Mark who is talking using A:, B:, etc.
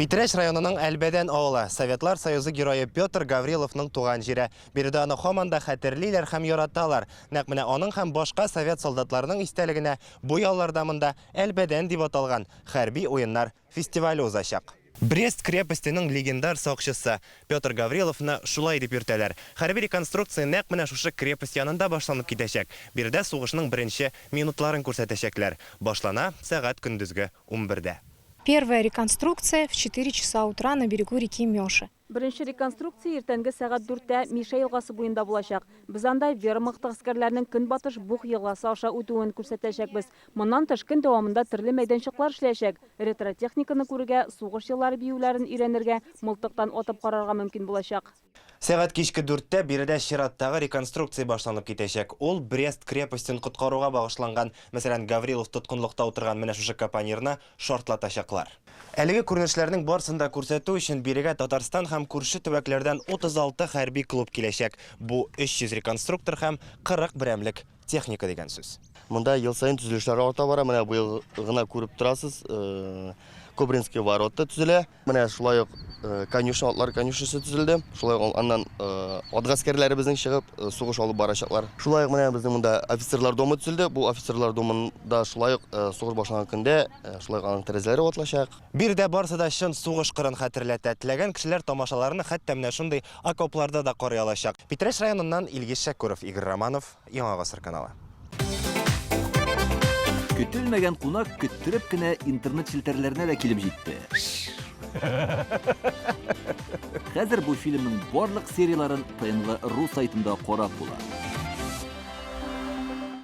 A: Питрәч районының Әлбәдән авылы, Советлар Союзы герое Петр Гавриловның туган җире. Биредә аны һаман да хәтерлиләр һәм яраталар. Нәкъ менә аның һәм башка совет солдатларының истәлегенә бу ялларда монда Әлбәдән дип аталган хәрби уеннар фестивале узачак. Брест крепостеның легендар сакчысы Петр Гавриловны шулай дип йөртәләр. Хәрби реконструкция нәкъ менә шушы крепость янында башланып китәчәк. Биредә сугышның беренче минутларын күрсәтәчәкләр. Башлана сәгать көндезге унбердә.
B: Первая реконструкция в четыре часа утра на берегу реки Меша.
C: Беренче реконструкция иртәнге сәгать дүрттә Миша елгасы буенда булачак. Без анда вермахт гаскәрләренең Көнбатыш Буг елгасы аша үтүен күрсәтәчәкбез. Моннан тыш, көн дәвамында төрле мәйданчыклар эшләячәк, ретро-техниканы күрергә, сугыш еллары биюләрен өйрәнергә, мылтыктан атып карарга мөмкин булачак.
A: Сәгать кичке дүрттә биредә чираттагы реконструкция башланып китәчәк. Ул Брест крепостен коткаруга багышланган. Мәсәлән, Гаврилов тоткынлыкта утырган менә шушы капонирны шартлатачаклар. Әлеге күренешләрнең барсын да күрсәтү өчен бирегә Татарстан һәм күрше төбәкләрдән 36 хәрби клуб киләчәк. Бу 300 реконструктор һәм 40 берәмлек техника дигән сүз.
D: Монда ел саен төзелешләр арта бара. Менә быел гына күреп торасыз, Кобринский ворота төзелә. Менә шулай ук конюшня, атлар конюшнясы төзелде. Шулай ук аннан ат гаскәрләребезнең чыгып, сугыш алып барачаклар. Шулай ук менә безнең монда офицерлар домы төзелде. Бу офицерлар домында шулай ук сугыш башланган көндә шулай ук аның тәрәзәләре ватылачак.
A: Биредә барысы да чын сугыш кырын хәтерләтә. Теләгән кешеләр тамашаларны хәтта менә шундый окопларда да карый алачак. Питрәч районыннан Илгиз Шәкүров, Игорь Романов, Яңа гасыр каналы.
E: Көтелмәгән кунак көттереп кенә интернет челтәрләренә дә килеп җитте. Хәзер бу фильмның барлык серияләрен ТНВ ру сайтында карап була.